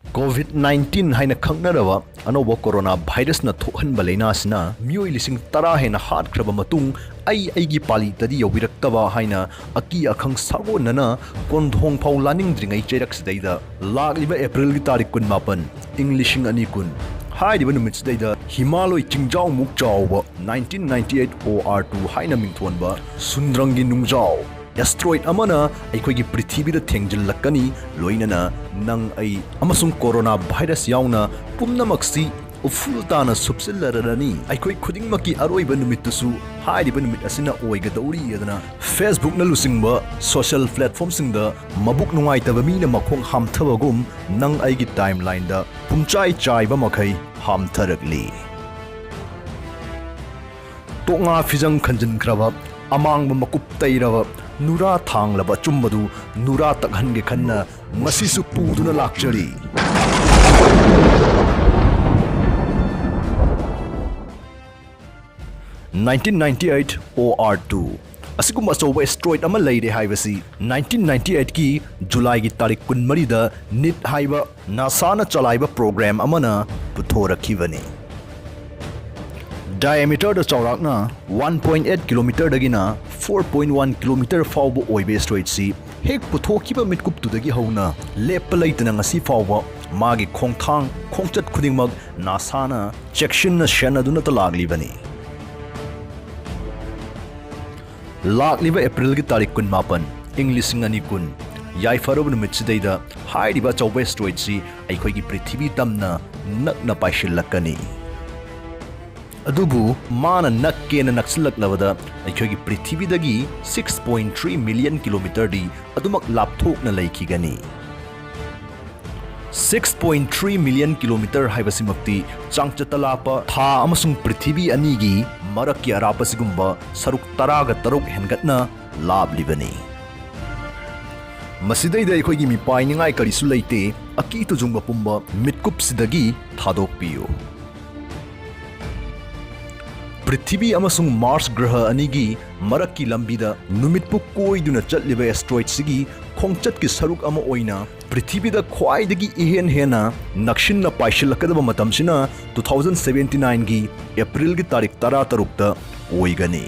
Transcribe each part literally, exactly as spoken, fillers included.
COVID nineteen ꯍꯥꯏꯅ ꯈꯪꯅꯔꯕ ꯑꯅꯧꯕ corona ꯚꯥꯏꯔꯁꯅ ꯊꯣꯛꯍꯟꯕ ꯂꯥꯏꯅꯥꯁꯤꯅ ꯃꯤꯑꯣꯏ ꯂꯤꯁꯤꯡ ꯇꯔꯥ ꯍꯦꯟꯅ ꯍꯥꯠꯈ꯭ꯔꯕ ꯃꯇꯨꯡ, ꯑꯩ ꯑꯩꯒꯤ ꯄꯥꯂꯤꯗꯗꯤ ꯌꯧꯕꯤꯔꯛꯇꯕ ꯍꯥꯏꯅ ꯑꯀꯤ ꯑꯈꯪ ꯁꯥꯒꯣꯟꯅꯅ ꯀꯣꯟꯊꯣꯡ ꯐꯥꯎ ꯂꯥꯅꯤꯡꯗ꯭ꯔꯤꯉꯩ ꯆꯩꯔꯛꯁꯤꯗꯩꯗ, ꯂꯥꯛꯂꯤꯕ ꯑꯦꯄ꯭ꯔꯤꯜꯒꯤ ꯇꯥꯔꯤꯛ ꯀꯨꯟꯃꯥꯄꯟ, ꯏꯪ ꯂꯤꯁꯤꯡ ꯑꯅꯤ ꯀꯨꯟ ꯍꯥꯏꯔꯤꯕ ꯅꯨꯃꯤꯠꯁꯤꯗꯩꯗ ꯍꯤꯃꯥꯂꯣꯏ ꯆꯤꯡꯖꯥꯎꯃꯨꯛ ꯆꯥꯎꯕ nineteen ninety eight O R two ꯍꯥꯏꯅ ꯃꯤꯡꯊꯣꯟꯕ ꯁꯨꯟꯗ꯭ꯔꯪꯒꯤ ꯅꯨꯡꯖꯥꯎ ꯑꯦꯁꯇ꯭ꯔꯣꯏꯗ ꯑꯃꯅ ꯑꯩꯈꯣꯏꯒꯤ ꯄ꯭ꯔꯤꯊꯤꯕꯤꯗ ꯊꯦꯡꯖꯤꯜꯂꯛꯀꯅꯤ, ꯂꯣꯏꯅꯅ ꯅꯪ, ꯑꯩ ꯑꯃꯁꯨꯡ ꯀꯣꯔꯣꯅꯥ ꯚꯥꯏꯔꯁ ꯌꯥꯎꯅ ꯄꯨꯝꯅꯃꯛꯁꯤ ꯎꯐꯨꯜ ꯇꯥꯅ ꯁꯨꯞꯆꯤꯜꯂꯔꯅꯤ꯫ ꯑꯩꯈꯣꯏ ꯈꯨꯗꯤꯡꯃꯛꯀꯤ ꯑꯔꯣꯏꯕ ꯅꯨꯃꯤꯠꯇꯨꯁꯨ ꯍꯥꯏꯔꯤꯕ ꯅꯨꯃꯤꯠ ꯑꯁꯤꯅ ꯑꯣꯏꯒꯗꯧꯔꯤ ꯑꯗꯨꯅ Facebookꯅ ꯂꯨꯆꯤꯡꯕ social platformꯁꯤꯡꯗ ꯃꯕꯨꯛ ꯅꯨꯡꯉꯥꯏꯇꯕ ꯃꯤꯅ ꯃꯈꯣꯡ ꯍꯥꯝꯊꯕꯒꯨꯝ ꯅꯪ ꯑꯩꯒꯤ timelineꯗ ꯄꯨꯝꯆꯥꯏ ꯆꯥꯏꯕ ꯃꯈꯩ ꯍꯥꯝꯊꯔꯛꯂꯤ꯫ ꯇꯣꯛꯉꯥ ꯐꯤꯖꯪ ꯈꯟꯖꯤꯟꯈ꯭ꯔꯕ, ꯑꯃꯥꯡꯕ ꯃꯀꯨꯞ ꯇꯩꯔꯕ, ꯅꯨꯔꯥ ꯊꯥꯡꯂꯕ ꯑꯆꯨꯝꯕꯗꯨ ꯅꯨꯔꯥ ꯇꯛꯍꯟꯒꯦ ꯈꯟꯅ ꯉꯁꯤꯁꯨ ꯄꯨꯗꯨꯅ ꯂꯥꯛꯆꯔꯤ꯫ Nineteen ninety eight O R two ꯑꯁꯤꯒꯨꯝꯕ ꯑꯆꯧꯕ asteroid ꯑꯃ ꯂꯩꯔꯦ ꯍꯥꯏꯕꯁꯤ nineteen ninety eight ꯀꯤ Julyꯒꯤ ꯇꯥꯔꯤꯛ ꯀꯨꯟꯃꯔꯤꯗ NEET ꯍꯥꯏꯕ NASAꯅ ꯆꯂꯥꯏꯕ program ꯑꯃꯅ ꯄꯨꯊꯣꯔꯛꯈꯤꯕꯅꯤ꯫ Diameterꯗ ꯆꯥꯎꯔꯥꯛꯅ one point eight kilometerꯗꯒꯤꯅ four point one kilometer ꯐꯥꯎꯕ ꯑꯣꯏꯕ asteroidꯁꯤ ꯍꯦꯛ ꯄꯨꯊꯣꯛꯈꯤꯕ ꯃꯤꯠꯀꯨꯞꯇꯨꯗꯒꯤ ꯍꯧꯅ ꯂꯦꯞꯄ ꯂꯩꯇꯅ ꯉꯁꯤ ꯐꯥꯎꯕ ꯃꯥꯒꯤ ꯈꯣꯡꯊꯥꯡ ꯈꯣꯡꯆꯠ ꯈꯨꯗꯤꯡꯃꯛ NASAꯅ ꯆꯦꯛꯁꯤꯟꯅ ꯁꯦꯟꯅꯗꯨꯅꯇ ꯂꯥꯛꯂꯤꯕꯅꯤ꯫ ꯂꯥꯛꯂꯤꯕ ꯑꯦꯄ꯭ꯔꯤꯜꯒꯤ ꯇꯥꯔꯤꯛ ꯀꯨꯟꯃꯥꯄꯟ, ꯏꯪ ꯂꯤꯁꯤꯡ ꯑꯅꯤ ꯀꯨꯟ, ꯌꯥꯏꯐꯔꯕ ꯅꯨꯃꯤꯠꯁꯤꯗꯩꯗ ꯍꯥꯏꯔꯤꯕ ꯑꯆꯧꯕ asteroidꯁꯤ ꯑꯩꯈꯣꯏꯒꯤ ꯄ꯭ꯔꯤꯊꯤꯕꯤ ꯇꯝꯅ ꯅꯛꯅ ꯄꯥꯏꯁꯤꯜꯂꯛꯀꯅꯤ꯫ ꯑꯗꯨꯕꯨ ꯃꯥꯅ ꯅꯛꯀꯦꯅ ꯅꯛꯁꯤꯜꯂꯛꯂꯕꯗ ꯑꯩꯈꯣꯏꯒꯤ ꯄ꯭ꯔꯤꯊꯤꯕꯤꯗꯒꯤ six point three million kilometerꯗꯤ ꯑꯗꯨꯃꯛ ꯂꯥꯞꯊꯣꯛꯅ ꯂꯩꯈꯤꯒꯅꯤ꯫ Six point three million kilometer ꯍꯥꯏꯕꯁꯤꯃꯛꯇꯤ ꯆꯥꯡꯆꯠꯇ ꯂꯥꯞꯄ ꯊꯥ ꯑꯃꯁꯨꯡ ꯄ꯭ꯔꯤꯊꯤꯕꯤ ꯑꯅꯤꯒꯤ ꯃꯔꯛꯀꯤ ꯑꯔꯥꯞꯄꯁꯤꯒꯨꯝꯕ ꯁꯔꯨꯛ ꯇꯔꯥꯒ ꯇꯔꯨꯛ ꯍꯦꯟꯒꯠꯅ ꯂꯥꯞꯂꯤꯕꯅꯤ꯫ ꯃꯁꯤꯗꯩꯗ ꯑꯩꯈꯣꯏꯒꯤ ꯃꯤꯄꯥꯏꯅꯤꯡꯉꯥꯏ ꯀꯔꯤꯁꯨ ꯂꯩꯇꯦ꯫ ꯑꯀꯤ ꯇꯨꯖꯨꯡꯕ ꯄꯨꯝꯕ ꯃꯤꯠꯀꯨꯞꯁꯤꯗꯒꯤ ꯊꯥꯗꯣꯛꯄꯤꯌꯨ꯫ ꯄ꯭ꯔꯤꯊꯤꯕꯤ ꯑꯃꯁꯨꯡ ꯃꯥꯔꯁ ꯒ꯭ꯔꯍ ꯑꯅꯤꯒꯤ ꯃꯔꯛꯀꯤ ꯂꯝꯕꯤꯗ ꯅꯨꯃꯤꯠꯄꯨ ꯀꯣꯏꯗꯨꯅ ꯆꯠꯂꯤꯕ asteroidꯁꯤꯒꯤ ꯈꯣꯡꯆꯠꯀꯤ ꯁꯔꯨꯛ ꯑꯃ ꯑꯣꯏꯅ ꯄ꯭ꯔꯤꯊꯤꯕꯤꯗ ꯈ꯭ꯋꯥꯏꯗꯒꯤ ꯏꯍꯦꯟ ꯍꯦꯟꯅ ꯅꯛꯁꯤꯟꯅ ꯄꯥꯏꯁꯤꯜꯂꯛꯀꯗꯕ ꯃꯇꯝꯁꯤꯅ two thousand seventy nineꯒꯤ ꯑꯦꯄ꯭ꯔꯤꯜꯒꯤ ꯇꯥꯔꯤꯛ ꯇꯔꯥꯇꯔꯨꯛꯇ ꯑꯣꯏꯒꯅꯤ꯫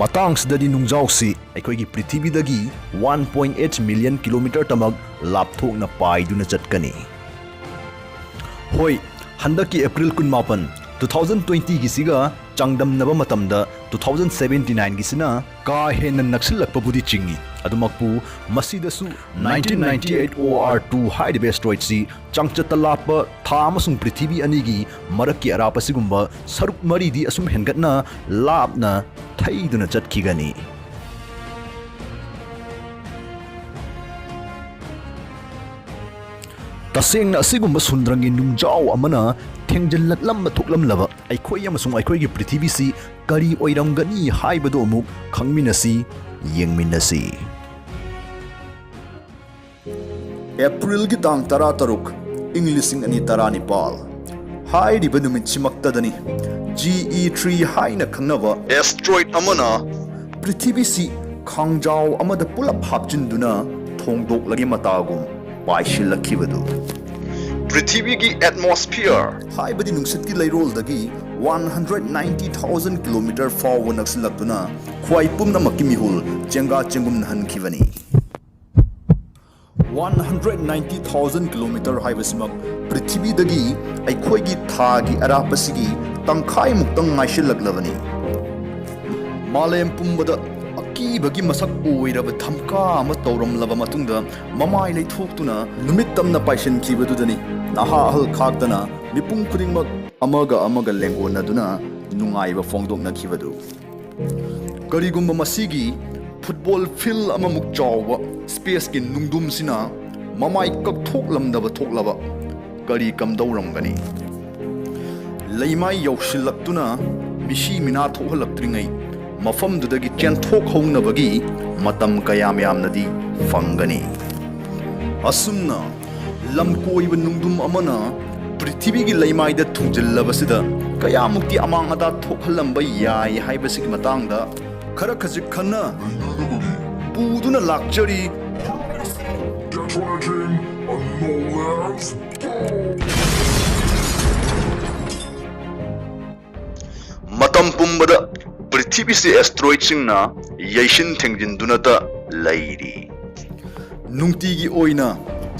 ꯃꯇꯥꯡꯁꯤꯗꯗꯤ ꯅꯨꯡꯖꯥꯎꯁꯤ ꯑꯩꯈꯣꯏꯒꯤ ꯄ꯭ꯔꯤꯊꯤꯕꯤꯗꯒꯤ one point eight million kilometer ꯇꯃꯛ ꯂꯥꯞꯊꯣꯛꯅ ꯄꯥꯏꯗꯨꯅ ꯆꯠꯀꯅꯤ꯫ ꯍꯣꯏ, ꯍꯟꯗꯛꯀꯤ ꯑꯦꯄ꯭ꯔꯤꯜ ꯀꯨꯟꯃꯥꯄꯟ, two thousand twentyꯒꯤꯁꯤꯒ ꯆꯥꯡꯗꯝꯅꯕ ꯃꯇꯝꯗ two thousand seventy nineꯒꯤꯁꯤꯅ ꯀꯥ ꯍꯦꯟꯅ ꯅꯛꯁꯤꯜꯂꯛꯄꯕꯨꯗꯤ ꯆꯤꯡꯏ꯫ ꯑꯗꯨꯃꯛꯄꯨ ꯃꯁꯤꯗꯁꯨ nineteen ninety-eight O R two ꯍꯥꯏꯔꯤꯕ asteroidꯁꯤ ꯆꯥꯡꯆꯠꯇ ꯂꯥꯞꯄ ꯊꯥ ꯑꯃꯁꯨꯡ ꯄ꯭ꯔꯤꯊꯤꯕꯤ ꯑꯅꯤꯒꯤ ꯃꯔꯛꯀꯤ ꯑꯔꯥꯞꯄ ꯑꯁꯤꯒꯨꯝꯕ ꯁꯔꯨꯛ ꯃꯔꯤꯗꯤ ꯑꯁꯨꯝ ꯍꯦꯟꯒꯠꯅ ꯂꯥꯞꯅ ꯊꯩꯗꯨꯅ ꯆꯠꯈꯤꯒꯅꯤ꯫ ꯇꯁꯦꯡꯅ ꯑꯁꯤꯒꯨꯝꯕ ꯁꯨꯟꯗ꯭ꯔꯪꯒꯤ ꯅꯨꯡꯖꯥꯎ ꯑꯃꯅ ꯊꯦꯡꯖꯤꯜꯂꯛꯂꯝꯕ ꯊꯣꯛꯂꯝꯂꯕ ꯑꯩꯈꯣꯏ ꯑꯃꯁꯨꯡ ꯑꯩꯈꯣꯏꯒꯤ ꯄ꯭ꯔꯤꯊꯤꯕꯤꯁꯤ ꯀꯔꯤ ꯑꯣꯏꯔꯝꯒꯅꯤ ꯍꯥꯏꯕꯗꯨ ꯑꯃꯨꯛ ꯈꯪꯃꯤꯟꯅꯁꯤ, ꯌꯦꯡꯃꯤꯟꯅꯁꯤ꯫ ꯑꯦꯄ꯭ꯔꯤꯜꯒꯤ ꯇꯥꯡ ꯇꯔꯥꯇꯔꯨꯛ, ꯏꯪ ꯂꯤꯁꯤꯡ ꯑꯅꯤ ꯇꯔꯥꯅꯤꯄꯥꯜ꯫ ꯍꯥꯏꯔꯤꯕ ꯅꯨꯃꯤꯠꯁꯤꯃꯛꯇꯗꯅꯤ G E three ꯍꯥꯏꯅ ꯈꯪꯅꯕ asteroid ꯑꯃꯅ ꯄ꯭ꯔꯤꯊꯤꯕꯤꯁꯤ ꯈꯥꯡꯖꯥꯎ ꯑꯃꯗ ꯄꯨꯂꯞ ꯍꯥꯞꯆꯤꯟꯗꯨꯅ ꯊꯣꯡꯗꯣꯛꯂꯒꯦ ꯃꯇꯥꯒꯨꯝ ꯄꯥꯏꯁꯤꯜꯂꯛꯈꯤꯕꯗꯨ꯫ ꯄ꯭ꯔꯤꯊꯤꯕꯤꯒꯤ atmosphere ꯍꯥꯏꯕꯗꯤ ꯅꯨꯡꯁꯤꯠꯀꯤ ꯂꯩꯔꯣꯜꯗꯒꯤ one hundred ninety thousand kilometer ꯐꯥꯎꯕ ꯅꯛꯁꯤꯜꯂꯛꯇꯨꯅ ꯈ꯭ꯋꯥꯏ ꯄꯨꯝꯅꯃꯛꯀꯤ ꯃꯤꯍꯨꯜ ꯆꯦꯡꯒꯥ ꯆꯦꯡꯒꯨꯝꯅꯍꯟꯈꯤꯕꯅꯤ꯫ One hundred ninety thousand kilometer ꯍꯥꯏꯕꯁꯤꯃꯛ ꯄ꯭ꯔꯤꯊꯤꯕꯤꯗꯒꯤ ꯑꯩꯈꯣꯏꯒꯤ ꯊꯥꯒꯤ ꯑꯔꯥꯞꯄꯁꯤꯒꯤ ꯇꯪꯈꯥꯏꯃꯨꯛꯇꯪ ꯉꯥꯏꯁꯤꯜꯂꯛꯂꯕꯅꯤ꯫ ꯃꯥꯂꯦꯝ ꯄꯨꯝꯕꯗ ꯑꯀꯤꯕꯒꯤ ꯃꯁꯛ ꯑꯣꯏꯔꯕ ꯙꯝꯀꯥ ꯑꯃ ꯇꯧꯔꯝꯂꯕ ꯃꯇꯨꯡꯗ, ꯃꯃꯥꯏ ꯂꯩꯊꯣꯛꯇꯨꯅ ꯅꯨꯃꯤꯠ ꯇꯝꯅ ꯄꯥꯏꯁꯤꯟꯈꯤꯕꯗꯨꯗꯅꯤ ꯅꯍꯥ ꯑꯍꯜ ꯈꯥꯛꯇꯅ ꯃꯤꯄꯨꯝ ꯈꯨꯗꯤꯡꯃꯛ ꯑꯃꯒ ꯑꯃꯒ ꯂꯦꯡꯒꯣꯟꯅꯗꯨꯅ ꯅꯨꯡꯉꯥꯏꯕ ꯐꯣꯡꯗꯣꯛꯅꯈꯤꯕꯗꯨ꯫ ꯀꯔꯤꯒꯨꯝꯕ ꯃꯁꯤꯒꯤ football field ꯑꯃꯃꯨꯛ ꯆꯥꯎꯕ spaceꯀꯤ ꯅꯨꯡꯗꯨꯝꯁꯤꯅ ꯃꯃꯥꯏ ꯀꯛꯊꯣꯛꯂꯝꯗꯕ ꯊꯣꯛꯂꯕ, ꯀꯔꯤ ꯀꯝꯗꯧꯔꯝꯒꯅꯤ? ꯂꯩꯃꯥꯏ ꯌꯧꯁꯤꯜꯂꯛꯇꯨꯅ ꯃꯤꯁꯤ ꯃꯤꯅꯥ ꯊꯣꯛꯍꯜꯂꯛꯇ꯭ꯔꯤꯉꯩ ꯃꯐꯝꯗꯨꯗꯒꯤ ꯆꯦꯟꯊꯣꯛꯍꯧꯅꯕꯒꯤ ꯃꯇꯝ ꯀꯌꯥꯝ ꯌꯥꯝꯅꯗꯤ ꯐꯪꯒꯅꯤ? ꯑꯁꯨꯝꯅ ꯂꯝꯀꯣꯏꯕ ꯅꯨꯡꯗꯨꯝ ꯑꯃꯅ ꯄ꯭ꯔꯤꯊꯤꯕꯤꯒꯤ ꯂꯩꯃꯥꯏꯗ ꯊꯨꯡꯖꯤꯜꯂꯕꯁꯤꯗ ꯀꯌꯥꯃꯨꯛꯇꯤ ꯑꯃꯥꯡ ꯑꯇꯥ ꯊꯣꯛꯍꯜꯂꯝꯕ ꯌꯥꯏ ꯍꯥꯏꯕꯁꯤꯒꯤ ꯃꯇꯥꯡꯗ ꯈꯔ ꯈꯖꯤꯛ ꯈꯟꯅ ꯄꯨꯗꯨꯅ ꯂꯥꯛꯆꯔꯤ꯫ ꯃꯇꯝ ꯄꯨꯝꯕꯗ ꯄ꯭ꯔꯤꯊꯤꯕꯤꯁꯤ ꯑꯦꯁꯇ꯭ꯔꯣꯏꯗꯁꯤꯡꯅ ꯌꯩꯁꯤꯟ ꯊꯦꯡꯖꯤꯟꯗꯨꯅꯇ ꯂꯩꯔꯤ꯫ ꯅꯨꯡꯇꯤꯒꯤ ꯑꯣꯏꯅ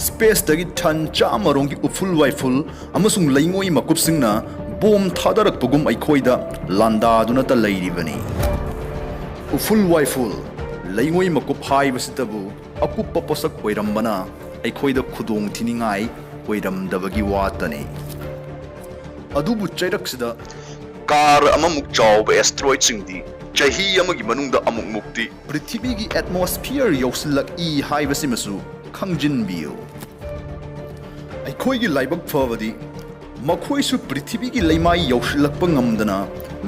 ꯁ꯭ꯄꯦꯁꯇꯒꯤ ꯊꯟ ꯆꯥꯝꯃꯔꯣꯝꯒꯤ ꯎꯐꯨꯜ ꯋꯥꯏꯐꯨꯜ ꯑꯃꯁꯨꯡ ꯂꯩꯉꯣꯏ ꯃꯀꯨꯞꯁꯤꯡꯅ ꯕꯣꯝ ꯊꯥꯗꯔꯛꯄꯒꯨꯝ ꯑꯩꯈꯣꯏꯗ ꯂꯥꯟꯗꯥꯗꯨꯅꯇ ꯂꯩꯔꯤꯕꯅꯤ꯫ ꯎꯐꯨꯜ ꯋꯥꯏꯐꯨꯜ, ꯂꯩꯉꯣꯏ ꯃꯀꯨꯞ ꯍꯥꯏꯕꯁꯤꯇꯕꯨ ꯑꯀꯨꯞꯄ ꯄꯣꯠꯁꯛ ꯑꯣꯏꯔꯝꯕꯅ ꯑꯩꯈꯣꯏꯗ ꯈꯨꯗꯣꯡ ꯊꯤꯅꯤꯡꯉꯥꯏ ꯑꯣꯏꯔꯝꯗꯕꯒꯤ ꯋꯥꯇꯅꯤ꯫ ꯑꯗꯨꯕꯨ ꯆꯩꯔꯛꯁꯤꯗ ꯀꯥꯔ ꯑꯃꯃꯨꯛ ꯆꯥꯎꯕ ꯑꯦꯁꯇ꯭ꯔꯣꯏꯗꯁꯤꯡꯗꯤ ꯆꯍꯤ ꯑꯃꯒꯤ ꯃꯅꯨꯡꯗ ꯑꯃꯨꯛꯃꯨꯛꯇꯤ ꯄ꯭ꯔꯤꯊꯤꯕꯤꯒꯤ ꯑꯦꯠꯃꯣꯁꯐꯤꯌꯔ ꯌꯧꯁꯤꯜꯂꯛꯏ ꯍꯥꯏꯕꯁꯤꯃꯁꯨ ꯈꯪꯖꯤꯟꯕꯤꯌꯨ꯫ ꯑꯩꯈꯣꯏꯒꯤ ꯂꯥꯏꯕꯛ ꯐꯕꯗꯤ ꯃꯈꯣꯏꯁꯨ ꯄ꯭ꯔꯤꯊꯤꯕꯤꯒꯤ ꯂꯩꯃꯥꯏ ꯌꯧꯁꯤꯜꯂꯛꯄ ꯉꯝꯗꯅ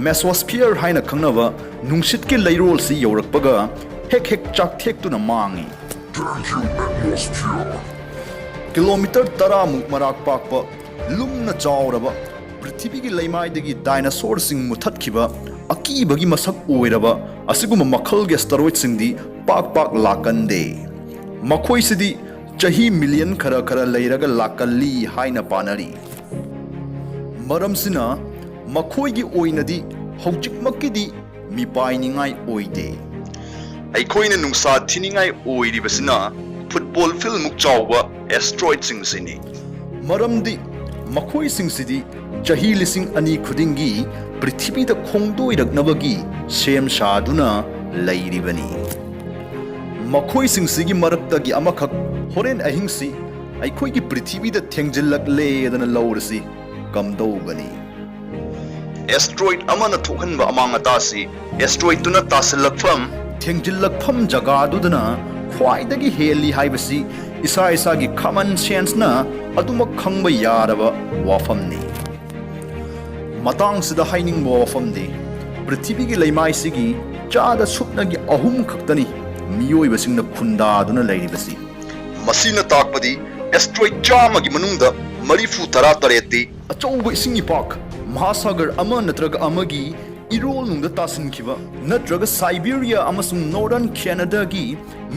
ꯃꯦꯁꯣꯁꯐꯤꯌꯔ ꯍꯥꯏꯅ ꯈꯪꯅꯕ ꯅꯨꯡꯁꯤꯠꯀꯤ ꯂꯩꯔꯣꯜꯁꯤ ꯌꯧꯔꯛꯄꯒ ꯍꯦꯛ ꯍꯦꯛ ꯆꯥꯛꯊꯦꯛꯇꯨꯅ ꯃꯥꯡꯏ꯫ ꯀꯤꯂꯣꯃꯤꯇꯔ ꯇꯔꯥꯃꯨꯛ ꯃꯔꯥꯛ ꯄꯥꯛꯄ ꯂꯨꯝꯅ ꯆꯥꯎꯔꯕ ꯄ꯭ꯔꯤꯊꯤꯕꯤꯒꯤ ꯂꯩꯃꯥꯏꯗꯒꯤ ꯗꯥꯏꯅꯣꯁꯣꯔꯁꯤꯡ ꯃꯨꯊꯠꯈꯤꯕ ꯑꯀꯤꯕꯒꯤ ꯃꯁꯛ ꯑꯣꯏꯔꯕ ꯑꯁꯤꯒꯨꯝꯕ ꯃꯈꯜꯒꯤ ꯑꯦꯁꯇꯔꯣꯏꯗꯁꯤꯡꯗꯤ ꯄꯥꯛ ꯄꯥꯛ ꯂꯥꯛꯀꯟꯗꯦ꯫ ꯃꯈꯣꯏꯁꯤꯗꯤ ꯆꯍꯤ ꯃꯤꯂꯤꯌꯟ ꯈꯔ ꯈꯔ ꯂꯩꯔꯒ ꯂꯥꯛꯀꯜꯂꯤ ꯍꯥꯏꯅ ꯄꯥꯅꯔꯤ꯫ ꯃꯔꯝꯁꯤꯅ ꯃꯈꯣꯏꯒꯤ ꯑꯣꯏꯅꯗꯤ ꯍꯧꯖꯤꯛꯃꯛꯀꯤꯗꯤ ꯃꯤꯄꯥꯏꯅꯤꯡꯉꯥꯏ ꯑꯣꯏꯗꯦ꯫ ꯑꯩꯈꯣꯏꯅ ꯅꯨꯡꯁꯥ ꯊꯤꯅꯤꯡꯉꯥꯏ ꯑꯣꯏꯔꯤꯕꯁꯤꯅ ꯐꯨꯠꯕꯣꯜ ꯐꯤꯜꯃꯨꯛ ꯆꯥꯎꯕ ꯑꯦꯁꯇ꯭ꯔꯣꯏꯗꯁꯤꯡꯁꯤꯅꯤ꯫ ꯃꯔꯝꯗꯤ ꯃꯈꯣꯏꯁꯤꯡꯁꯤꯗꯤ ꯆꯍꯤ ꯂꯤꯁꯤꯡ ꯑꯅꯤ ꯈꯨꯗꯤꯡꯒꯤ ꯄ꯭ꯔꯤꯊꯤꯕꯤꯗ ꯈꯣꯡꯗꯣꯏꯔꯛꯅꯕꯒꯤ ꯁꯦꯝ ꯁꯥꯗꯨꯅ ꯂꯩꯔꯤꯕꯅꯤ꯫ ꯃꯈꯣꯏꯁꯤꯡꯁꯤꯒꯤ ꯃꯔꯛꯇꯒꯤ ꯑꯃꯈꯛ ꯍꯣꯔꯦꯟ ꯑꯍꯤꯡꯁꯤ ꯑꯩꯈꯣꯏꯒꯤ ꯄ꯭ꯔꯤꯊꯤꯕꯤꯗ ꯊꯦꯡꯖꯤꯜꯂꯛꯂꯦꯗꯅ ꯂꯧꯔꯁꯤ, ꯀꯝꯗꯧꯒꯅꯤ? ꯑꯦꯁꯇ꯭ꯔꯣꯏꯗ ꯑꯃꯅ ꯊꯣꯛꯍꯟꯕ ꯑꯃꯥꯡ ꯑꯇꯥꯁꯤ ꯑꯦꯁꯇ꯭ꯔꯣꯏꯗꯇꯨꯅ ꯇꯥꯁꯤꯜꯂꯛꯐꯝ ꯊꯦꯡꯖꯤꯜꯂꯛꯐꯝ ꯖꯒꯥꯗꯨꯗꯅ ꯈ꯭ꯋꯥꯏꯗꯒꯤ ꯍꯦꯜꯂꯤ ꯍꯥꯏꯕꯁꯤ ꯏꯁꯥ ꯏꯁꯥꯒꯤ ꯀꯃꯟ ꯁꯦꯟꯁꯅ ꯑꯗꯨꯃꯛ ꯈꯪꯕ ꯌꯥꯔꯕ ꯋꯥꯐꯝꯅꯤ꯫ ꯃꯇꯥꯡꯁꯤꯗ ꯍꯥꯏꯅꯤꯡꯕ ꯋꯥꯐꯝꯗꯤ ꯄ꯭ꯔꯤꯊꯤꯕꯤꯒꯤ ꯂꯩꯃꯥꯏꯁꯤꯒꯤ ꯆꯥꯗ ꯁꯨꯞꯅꯒꯤ ꯑꯍꯨꯝ ꯈꯛꯇꯅꯤ ꯃꯤꯑꯣꯏꯕꯁꯤꯡꯅ ꯈꯨꯟꯗꯥꯗꯨꯅ ꯂꯩꯔꯤꯕꯁꯤ꯫ ꯃꯁꯤꯅ ꯇꯥꯛꯄꯗꯤ ꯑꯦꯁꯇ꯭ꯔꯣꯏꯗ ꯆꯥꯝꯃꯒꯤ ꯃꯅꯨꯡꯗ ꯃꯔꯤꯐꯨ ꯇꯔꯥ ꯇꯔꯦꯠꯇꯤ ꯑꯆꯧꯕ ꯏꯁꯤꯡ ꯏꯄꯥꯛ, ꯃꯍꯥꯁꯥꯒꯔ ꯑꯃ ꯅꯠꯇ꯭ꯔꯒ ꯑꯃꯒꯤ ꯏꯔꯣꯜ ꯅꯨꯡꯗ ꯇꯥꯁꯤꯟꯈꯤꯕ ꯅꯠꯇ꯭ꯔꯒ ꯁꯥꯏꯕꯤꯔꯤꯌꯥ ꯑꯃꯁꯨꯡ ꯅꯣꯔꯗꯔꯟ ꯀꯦꯅꯥꯗꯥꯒꯤ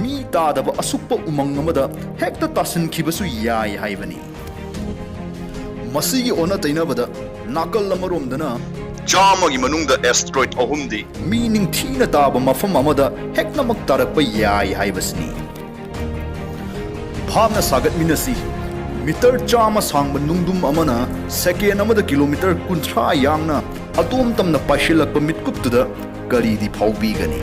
ꯃꯤ ꯇꯥꯗꯕ ꯑꯁꯨꯛꯄ ꯎꯃꯪ ꯑꯃꯗ ꯍꯦꯛꯇ ꯇꯥꯁꯤꯟꯈꯤꯕꯁꯨ ꯌꯥꯏ ꯍꯥꯏꯕꯅꯤ꯫ ꯃꯁꯤꯒꯤ ꯑꯣꯟꯅ ꯇꯩꯅꯕꯗ, ꯅꯥꯀꯜ ꯑꯃꯔꯣꯝꯗꯅ ꯆꯥꯝꯃꯒꯤ ꯃꯅꯨꯡꯗ ꯑꯦꯁꯇ꯭ꯔꯣꯏꯗ ꯑꯍꯨꯝꯗꯤ ꯃꯤ ꯅꯤꯡꯊꯤꯅ ꯇꯥꯕ ꯃꯐꯝ ꯑꯃꯗ ꯍꯦꯛꯇꯃꯛ ꯇꯥꯔꯛꯄ ꯌꯥꯏ ꯍꯥꯏꯕꯁꯤꯅꯤ꯫ ꯚꯥꯞꯅ ꯁꯥꯒꯠꯃꯤꯟꯅꯁꯤ, ꯃꯤꯇꯔ ꯆꯥꯝꯃ ꯁꯥꯡꯕ ꯅꯨꯡꯗꯨꯝ ꯑꯃꯅ ꯁꯦꯀꯦꯟ ꯑꯃꯗ ꯀꯤꯂꯣꯃꯤꯇꯔ ꯀꯨꯟꯊ꯭ꯔꯥ ꯌꯥꯡꯅ ꯑꯇꯣꯝ ꯇꯝꯅ ꯄꯥꯏꯁꯤꯜꯂꯛꯄ ꯃꯤꯠꯀꯨꯞꯇꯨꯗ ꯀꯔꯤꯗꯤ ꯐꯥꯎꯕꯤꯒꯅꯤ?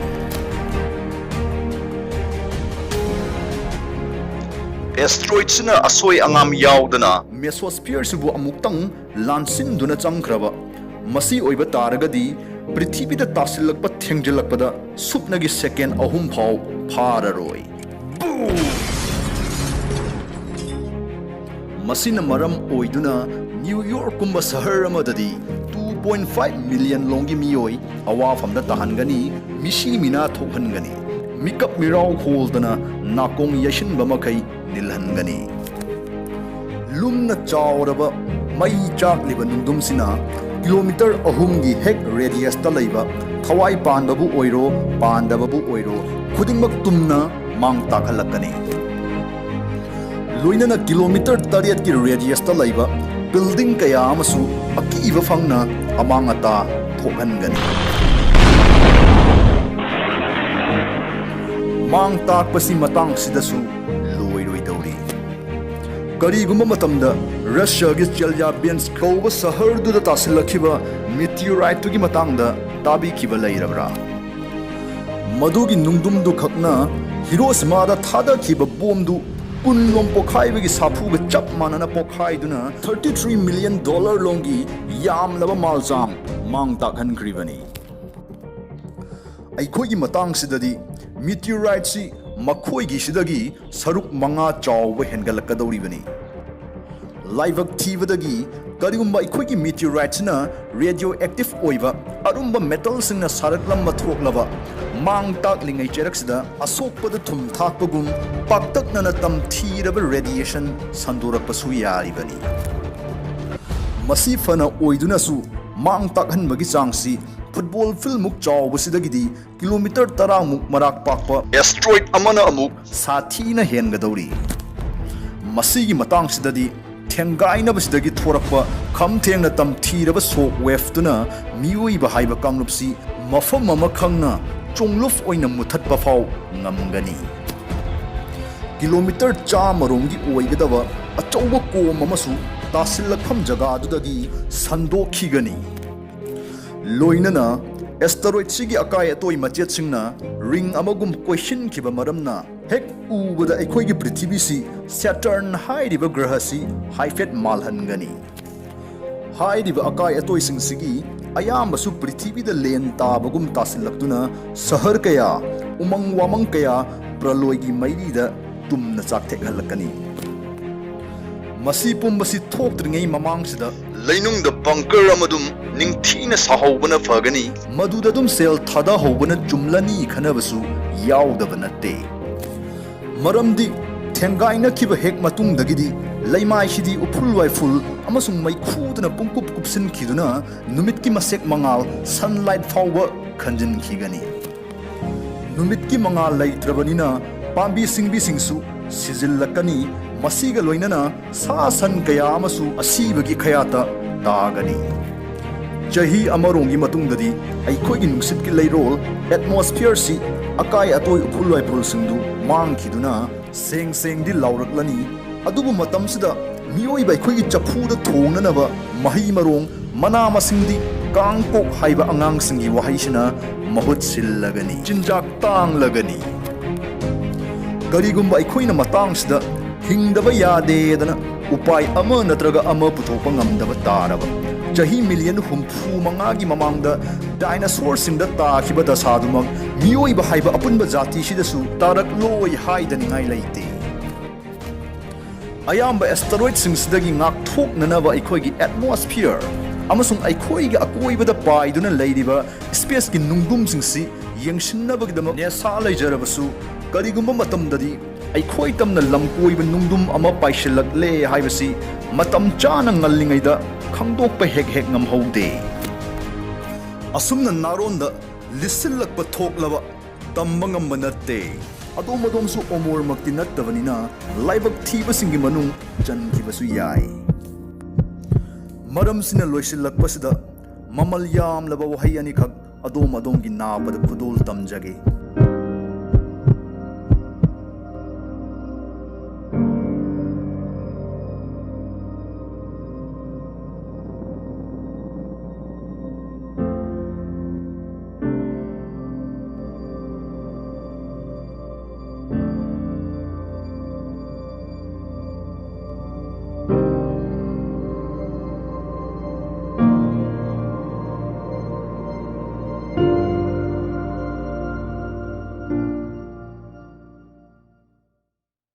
ꯑꯦꯁꯇ꯭ꯔꯣꯏꯗꯁꯤꯅ ꯑꯁꯣꯏ ꯑꯉꯥꯝ ꯌꯥꯎꯗꯅ ꯃꯦꯁꯣꯁꯐꯤꯌꯔꯁꯤꯕꯨ ꯑꯃꯨꯛꯇꯪ ꯂꯥꯟꯁꯤꯟꯗꯨꯅ ꯆꯪꯈ꯭ꯔꯕ꯫ ꯃꯁꯤ ꯑꯣꯏꯕ ꯇꯥꯔꯒꯗꯤ ꯄ꯭ꯔꯤꯊꯤꯕꯤꯗ ꯇꯥꯁꯤꯜꯂꯛꯄ ꯊꯦꯡꯖꯤꯜꯂꯛꯄꯗ ꯁꯨꯞꯅꯒꯤ ꯁꯦꯀꯦꯟ ꯑꯍꯨꯝ ꯐꯥꯎ ꯐꯥꯔꯔꯣꯏ꯫ ꯕꯨꯝ! ꯃꯁꯤꯅ ꯃꯔꯝ ꯑꯣꯏꯗꯨꯅ ꯅ꯭ꯌꯨ ꯌꯣꯔꯛꯀꯨꯝꯕ ꯁꯍꯔ ꯑꯃꯗꯗꯤ two point five million ꯂꯣꯝꯒꯤ ꯃꯤꯑꯣꯏ ꯑꯋꯥꯐꯝꯗ ꯇꯥꯍꯟꯒꯅꯤ, ꯃꯤꯁꯤ ꯃꯤꯅꯥ ꯊꯣꯛꯍꯟꯒꯅꯤ, ꯃꯤꯀꯞ ꯃꯤꯔꯥꯎ ꯍꯣꯜꯗꯅ ꯅꯥꯀꯣꯡ ꯌꯩꯁꯤꯟꯕ ꯃꯈꯩ ꯅꯤꯜꯍꯟꯒꯅꯤ꯫ ꯂꯨꯝꯅ ꯆꯥꯎꯔꯕ ꯃꯩ ꯆꯥꯛꯂꯤꯕ ꯅꯨꯡꯗꯨꯝꯁꯤꯅ ꯀꯤꯂꯣꯃꯤꯇꯔ ꯑꯍꯨꯝꯒꯤ ꯍꯦꯛ ꯔꯦꯗꯤꯌꯁꯇ ꯂꯩꯕ ꯊꯋꯥꯏ ꯄꯥꯟꯕꯕꯨ ꯑꯣꯏꯔꯣ, ꯄꯥꯟꯗꯕꯕꯨ ꯑꯣꯏꯔꯣ, ꯈꯨꯗꯤꯡꯃꯛ ꯇꯨꯝꯅ ꯃꯥꯡ ꯇꯥꯛꯍꯜꯂꯛꯀꯅꯤ꯫ ꯂꯣꯏꯅꯅ ꯀꯤꯂꯣꯃꯤꯇꯔ ꯇꯔꯦꯠꯀꯤ ꯔꯦꯗꯤꯌꯁꯇ ꯂꯩꯕ ꯕꯤꯜꯗꯤꯡ ꯀꯌꯥ ꯑꯃꯁꯨ ꯑꯀꯤꯕ ꯐꯪꯅ ꯑꯃꯥꯡ ꯑꯇꯥ ꯊꯣꯛꯍꯟꯒꯅꯤ꯫ ꯃꯥꯡ ꯇꯥꯛꯄꯁꯤ ꯃꯇꯥꯡꯁꯤꯗꯁꯨ ꯂꯣꯏꯔꯣꯏꯗꯧꯔꯤ꯫ ꯀꯔꯤꯒꯨꯝꯕ ꯃꯇꯝꯗ ꯔꯁꯤꯌꯥꯒꯤ ꯆꯦꯂꯤꯌꯥꯕꯤꯟꯁ ꯀꯧꯕ ꯁꯍꯔꯗꯨꯗ ꯇꯥꯁꯤꯜꯂꯛꯈꯤꯕ ꯃꯤꯇꯤꯌꯣꯔꯥꯏꯠꯇꯨꯒꯤ ꯃꯇꯥꯡꯗ ꯇꯥꯕꯤꯈꯤꯕ ꯂꯩꯔꯕ꯭ꯔꯥ? ꯃꯗꯨꯒꯤ ꯅꯨꯡꯗꯨꯝꯗꯨ ꯈꯛꯅ ꯍꯤꯔꯣꯁꯤꯃꯥꯗ ꯊꯥꯗꯈꯤꯕ ꯕꯣꯝꯗꯨ ꯀꯨꯟꯂꯣꯝ ꯄꯣꯈꯥꯏꯕꯒꯤ ꯁꯥꯐꯨꯒ ꯆꯞ ꯃꯥꯟꯅꯅ ꯄꯣꯈꯥꯏꯗꯨꯅ thirty three million dollar ꯂꯣꯝꯒꯤ ꯌꯥꯝꯂꯕ ꯃꯥꯜꯆꯥꯡ ꯃꯥꯡ ꯇꯥꯛꯍꯟꯈ꯭ꯔꯤꯕꯅꯤ꯫ ꯑꯩꯈꯣꯏꯒꯤ ꯃꯇꯥꯡꯁꯤꯗꯗꯤ ꯃꯤꯇꯤꯌꯣꯔꯥꯏꯠꯁꯤ ꯃꯈꯣꯏꯒꯤꯁꯤꯗꯒꯤ ꯁꯔꯨꯛ ꯃꯉꯥ ꯆꯥꯎꯕ ꯍꯦꯟꯒꯠꯂꯛꯀꯗꯧꯔꯤꯕꯅꯤ꯫ ꯂꯥꯏꯕꯛ ꯊꯤꯕꯗꯒꯤ, ꯀꯔꯤꯒꯨꯝꯕ ꯑꯩꯈꯣꯏꯒꯤ ꯃꯤꯇꯤꯌꯣꯔꯥꯏꯠꯁꯤꯅ ꯔꯦꯗꯤꯑꯣ ꯑꯦꯛꯇꯤꯚ ꯑꯣꯏꯕ ꯑꯔꯨꯝꯕ ꯃꯦꯇꯜꯁꯤꯡꯅ ꯁꯥꯔꯛꯂꯝꯕ ꯊꯣꯛꯂꯕ ꯃꯥꯡ ꯇꯥꯛꯂꯤꯉꯩ ꯆꯩꯔꯛꯁꯤꯗ ꯑꯁꯣꯛꯄꯗ ꯊꯨꯝ ꯊꯥꯛꯄꯒꯨꯝ ꯄꯥꯛꯇꯛꯅꯅ ꯇꯝꯊꯤꯔꯕ ꯔꯦꯗꯤꯌꯦꯁꯟ ꯁꯟꯗꯣꯔꯛꯄꯁꯨ ꯌꯥꯔꯤꯕꯅꯤ꯫ ꯃꯁꯤ ꯐꯅ ꯑꯣꯏꯗꯨꯅꯁꯨ, ꯃꯥꯡ ꯇꯥꯛꯍꯟꯕꯒꯤ ꯆꯥꯡꯁꯤ ꯐꯨꯠꯕꯣꯜ ꯐꯤꯜꯃꯨꯛ ꯆꯥꯎꯕꯁꯤꯗꯒꯤꯗꯤ ꯀꯤꯂꯣꯃꯤꯇꯔ ꯇꯔꯥꯃꯨꯛ ꯃꯔꯥꯛ ꯄꯥꯛꯄ ꯑꯦꯁꯇ꯭ꯔꯣꯏꯗ ꯑꯃꯅ ꯑꯃꯨꯛ ꯁꯥꯊꯤꯅ ꯍꯦꯟꯒꯗꯧꯔꯤ꯫ ꯃꯁꯤꯒꯤ ꯃꯇꯥꯡꯁꯤꯗꯗꯤ ꯊꯦꯡꯒꯥꯏꯅꯕꯁꯤꯗꯒꯤ ꯊꯣꯔꯛꯄ ꯈꯝ ꯊꯦꯡꯅ ꯇꯝꯊꯤꯔꯕ ꯁꯣꯛ ꯋꯦꯐꯇꯨꯅ ꯃꯤꯑꯣꯏꯕ ꯍꯥꯏꯕ ꯀꯥꯡꯂꯨꯞꯁꯤ ꯃꯐꯝ ꯑꯃ ꯈꯪꯅ ꯆꯣꯡꯂꯨꯞ ꯑꯣꯏꯅ ꯃꯨꯊꯠꯄ ꯐꯥꯎ ꯉꯝꯒꯅꯤ꯫ ꯀꯤꯂꯣꯃꯤꯇꯔ ꯆꯥꯝꯃ ꯔꯣꯝꯒꯤ ꯑꯣꯏꯒꯗꯕ ꯑꯆꯧꯕ ꯀꯣꯝ ꯑꯃꯁꯨ ꯇꯥꯁꯤꯜꯂꯛꯐꯝ ꯖꯒꯥꯗꯨꯗꯒꯤ ꯁꯟꯗꯣꯛꯈꯤꯒꯅꯤ꯫ ꯂꯣꯏꯅꯅ ꯑꯦꯁꯇꯔꯣꯏꯗꯁꯤꯒꯤ ꯑꯀꯥꯏ ꯑꯇꯣꯏ ꯃꯆꯦꯠꯁꯤꯡꯅ ꯔꯤꯡ ꯑꯃꯒꯨꯝ ꯀꯣꯏꯁꯤꯟꯈꯤꯕ ꯃꯔꯝꯅ ꯍꯦꯛ ꯎꯕꯗ ꯑꯩꯈꯣꯏꯒꯤ ꯄ꯭ꯔꯤꯊꯤꯕꯤꯁꯤ ꯁꯦꯇꯔꯟ ꯍꯥꯏꯔꯤꯕ ꯒ꯭ꯔꯍꯁꯤ ꯍꯥꯏꯐꯦꯠ ꯃꯥꯜꯍꯟꯒꯅꯤ꯫ ꯍꯥꯏꯔꯤꯕ ꯑꯀꯥꯏ ꯑꯇꯣꯏꯁꯤꯡꯁꯤꯒꯤ ꯑꯌꯥꯝꯕꯁꯨ ꯄ꯭ꯔꯤꯊꯤꯕꯤꯗ ꯂꯦꯟ ꯇꯥꯕꯒꯨꯝ ꯇꯥꯁꯤꯜꯂꯛꯇꯨꯅ ꯁꯍꯔ ꯀꯌꯥ, ꯎꯃꯪ ꯋꯥꯃꯪ ꯀꯌꯥ ꯄ꯭ꯔꯂꯣꯏꯒꯤ ꯃꯩꯔꯤꯗ ꯇꯨꯝꯅ ꯆꯥꯛꯊꯦꯛꯍꯜꯂꯛꯀꯅꯤ꯫ ꯃꯁꯤ ꯄꯨꯝꯕꯁꯤ ꯊꯣꯛꯇ꯭ꯔꯤꯉꯩ ꯃꯃꯥꯡꯁꯤꯗ ꯂꯩꯅꯨꯡꯗ ꯕꯪꯀꯔ ꯑꯃꯗꯨꯝ ꯅꯤꯡꯊꯤꯅ ꯁꯥꯍꯧꯕꯅ ꯐꯒꯅꯤ꯫ ꯃꯗꯨꯗ ꯑꯗꯨꯝ ꯁꯦꯜ ꯊꯥꯗꯍꯧꯕꯅ ꯆꯨꯝꯂꯅꯤ ꯈꯟꯅꯕꯁꯨ ꯌꯥꯎꯗꯕ ꯅꯠꯇꯦ꯫ ꯃꯔꯝꯗꯤ ꯊꯦꯡꯒꯥꯏꯅꯈꯤꯕ ꯍꯦꯛ ꯃꯇꯨꯡꯗꯒꯤꯗꯤ ꯂꯩꯃꯥꯏꯁꯤꯗꯤ ꯎꯐꯨꯜ ꯋꯥꯏꯐꯨꯜ ꯑꯃꯁꯨꯡ ꯃꯩꯈꯨꯗꯨꯅ ꯄꯨꯡꯀꯨꯞ ꯀꯨꯞꯁꯤꯟꯈꯤꯗꯨꯅ ꯅꯨꯃꯤꯠꯀꯤ ꯃꯁꯦꯛ ꯃꯉꯥꯜ, ꯁꯟꯂꯥꯏꯠ ꯐꯥꯎꯕ ꯈꯟꯖꯤꯟꯈꯤꯒꯅꯤ꯫ ꯅꯨꯃꯤꯠꯀꯤ ꯃꯉꯥꯜ ꯂꯩꯇ꯭ꯔꯕꯅꯤꯅ ꯄꯥꯝꯕꯤ ꯁꯤꯡꯕꯤꯁꯤꯡꯁꯨ ꯁꯤꯖꯤꯜꯂꯛꯀꯅꯤ꯫ ꯃꯁꯤꯒ ꯂꯣꯏꯅꯅ ꯁꯥ ꯁꯟ ꯀꯌꯥ ꯑꯃꯁꯨ ꯑꯁꯤꯕꯒꯤ ꯈꯌꯥꯠꯇ ꯇꯥꯒꯅꯤ꯫ ꯆꯍꯤ ꯑꯃꯔꯣꯝꯒꯤ ꯃꯇꯨꯡꯗꯗꯤ ꯑꯩꯈꯣꯏꯒꯤ ꯅꯨꯡꯁꯤꯠꯀꯤ ꯂꯩꯔꯣꯜ, ꯑꯦꯠꯃꯣꯁꯐꯤꯌꯔꯁꯤ ꯑꯀꯥꯏ ꯑꯇꯣꯏ ꯎꯐꯨꯜ ꯋꯥꯏꯐꯨꯜꯁꯤꯡꯗꯨ ꯃꯥꯡꯈꯤꯗꯨꯅ ꯁꯦꯡ ꯁꯦꯡꯗꯤ ꯂꯥꯎꯔꯛꯂꯅꯤ꯫ ꯑꯗꯨꯕꯨ ꯃꯇꯝꯁꯤꯗ ꯃꯤꯑꯣꯏꯕ ꯑꯩꯈꯣꯏꯒꯤ ꯆꯐꯨꯗ ꯊꯣꯡꯅꯅꯕ ꯃꯍꯩ ꯃꯔꯣꯡ, ꯃꯅꯥ ꯃꯁꯤꯡꯗꯤ ꯀꯥꯡ ꯀꯣꯛ ꯍꯥꯏꯕ ꯑꯉꯥꯡꯁꯤꯡꯒꯤ ꯋꯥꯍꯩꯁꯤꯅ ꯃꯍꯨꯠ ꯁꯤꯜꯂꯒꯅꯤ꯫ ꯆꯤꯟꯖꯥꯛ ꯇꯥꯡꯂꯒꯅꯤ꯫ ꯀꯔꯤꯒꯨꯝꯕ ꯑꯩꯈꯣꯏꯅ ꯃꯇꯥꯡꯁꯤꯗ ꯍꯤꯡꯗꯕ ꯌꯥꯗꯦꯗꯅ ꯎꯄꯥꯏ ꯑꯃ ꯅꯠꯇ꯭ꯔꯒ ꯑꯃ ꯄꯨꯊꯣꯛꯄ ꯉꯝꯗꯕ ꯇꯥꯔꯕ, ꯆꯍꯤ ꯃꯤꯂꯤꯌꯟ ꯍꯨꯝꯐꯨ ꯃꯉꯥꯒꯤ ꯃꯃꯥꯡꯗ ꯗꯥꯏꯅꯣꯁꯣꯔꯁꯤꯡꯗ ꯇꯥꯈꯤꯕ ꯗꯁꯥꯗꯨꯃꯛ ꯃꯤꯑꯣꯏꯕ ꯍꯥꯏꯕ ꯑꯄꯨꯟꯕ ꯖꯥꯇꯤꯁꯤꯗꯁꯨ ꯇꯥꯔꯛꯂꯣꯏ ꯍꯥꯏꯗꯅꯤꯡꯉꯥꯏ ꯂꯩꯇꯦ꯫ ꯑꯌꯥꯝꯕ ꯑꯦꯁꯇꯔꯣꯏꯗꯁꯤꯡꯁꯤꯗꯒꯤ ꯉꯥꯛꯊꯣꯛꯅꯅꯕ ꯑꯩꯈꯣꯏꯒꯤ ꯑꯦꯠꯃꯣꯁꯐꯤꯌꯔ ꯑꯃꯁꯨꯡ ꯑꯩꯈꯣꯏꯒꯤ ꯑꯀꯣꯏꯕꯗ ꯄꯥꯏꯗꯨꯅ ꯂꯩꯔꯤꯕ ꯁ꯭ꯄꯦꯁꯀꯤ ꯅꯨꯡꯗꯨꯝꯁꯤꯡꯁꯤ ꯌꯦꯡꯁꯤꯟꯅꯕꯒꯤꯗꯃꯛ ꯅꯦꯁꯥ ꯂꯩꯖꯔꯕꯁꯨ, ꯀꯔꯤꯒꯨꯝꯕ ꯃꯇꯝꯗꯗꯤ ꯑꯩꯈꯣꯏ ꯇꯝꯅ ꯂꯝꯀꯣꯏꯕ ꯅꯨꯡꯗꯨꯝ ꯑꯃ ꯄꯥꯏꯁꯤꯜꯂꯛꯂꯦ ꯍꯥꯏꯕꯁꯤ ꯃꯇꯝ ꯆꯥꯅ ꯉꯜꯂꯤꯉꯩꯗ ꯈꯪꯗꯣꯛꯄ ꯍꯦꯛ ꯍꯦꯛ ꯉꯝꯍꯧꯗꯦ꯫ ꯑꯁꯨꯝꯅ ꯅꯥꯔꯣꯟꯗ ꯂꯤꯠꯁꯤꯜꯂꯛꯄ ꯊꯣꯛꯂꯕ ꯇꯝꯕ ꯉꯝꯕ ꯅꯠꯇꯦ꯫ ꯑꯗꯣꯝ ꯑꯗꯣꯝꯁꯨ ꯑꯃꯣꯔꯃꯛꯇꯤ ꯅꯠꯇꯕꯅꯤꯅ ꯂꯥꯏꯕꯛ ꯊꯤꯕꯁꯤꯡꯒꯤ ꯃꯅꯨꯡ ꯆꯟꯈꯤꯕꯁꯨ ꯌꯥꯏ꯫ ꯃꯔꯝꯁꯤꯅ ꯂꯣꯏꯁꯤꯜꯂꯛꯄꯁꯤꯗ ꯃꯃꯜ ꯌꯥꯝꯂꯕ ꯋꯥꯍꯩ ꯑꯅꯤꯈꯛ ꯑꯗꯣꯝ ꯑꯗꯣꯝꯒꯤ ꯅꯥꯕꯗ ꯈꯨꯗꯣꯜ ꯇꯝꯖꯒꯦ꯫